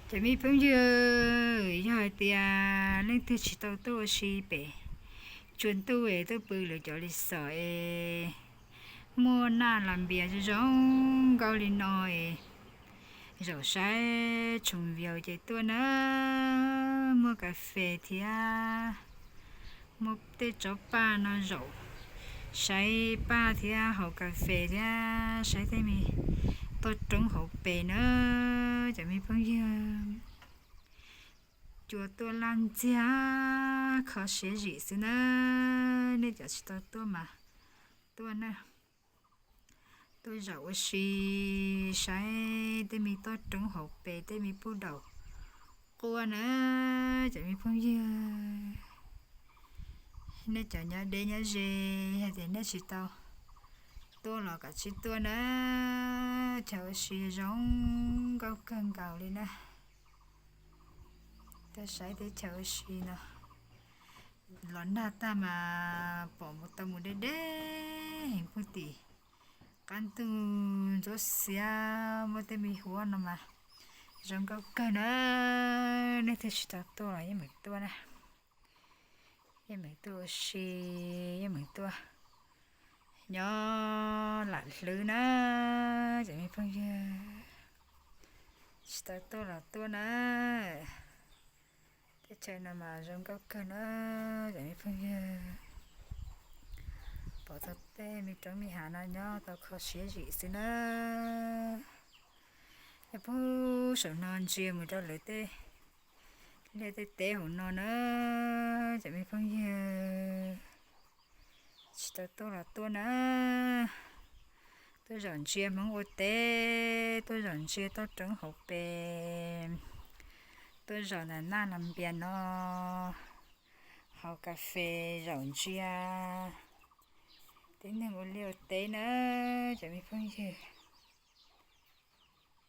Cov me phooj ywg, yog hais tias leej twg tsis tau tuaj ua si pem tsua ntuj es tuaj pw lawv cov resort es muaj naj las npias zoo zoo nkauj li no es zaum saib tshoov vias ces tuaj na, muaj kas fes thiab muaj tej tsob paj no zaum saib paj thiab haus kas fes thiab saib tej me toj roob hauv pes na, cov me phooj ywg. Cua tuaj laj ntxiag, kho siab zim xwb na, nej cov tsis tau tuaj mas tuaj na, tuaj zaum ua si saib tej me toj roob hauv pes tej me puj daum quaj na, cov me phooj ywg. Nej cov nyob deb nyob ze, yog tias nej tsis tau tuaj los kav tsij tuaj na, chaw ua si zoo nkauj kawg nkaus li na. Tuaj saib teb chaws ua si no, los nag tag mas pom mus tau mus deb deb heev puag tim qab ntug ntsuab xiab muaj tej me huab no mas zoo nkauj kawg na. Nej twg tsis tau tuaj los yeej meem tuaj na, yeej meem tuaj ua si, yeej meem tuaj nyob lam hlwb na, cov me phooj ywg. Tsis tau tuaj los tuaj na, teb chaws no mas zoo nkauj kawg na, cov me phooj ywg. Pom tau tej me roob me hav no nyob tau kho siab zim xwb na. Nyob puag saum no ntsia mus rau lawv tej liaj tej teb hauv no na, cov me phooj ywg. Tsis tau tuaj los tuaj na, tuaj zaum ntsia Hmoob ua teb, tuaj zaum ntsia toj roob hauv pes, tuaj zaum ntawm naj las npias no, haus kas fes zaum ntsia tib neeg ua liaj ua teb na, cov me phooj ywg.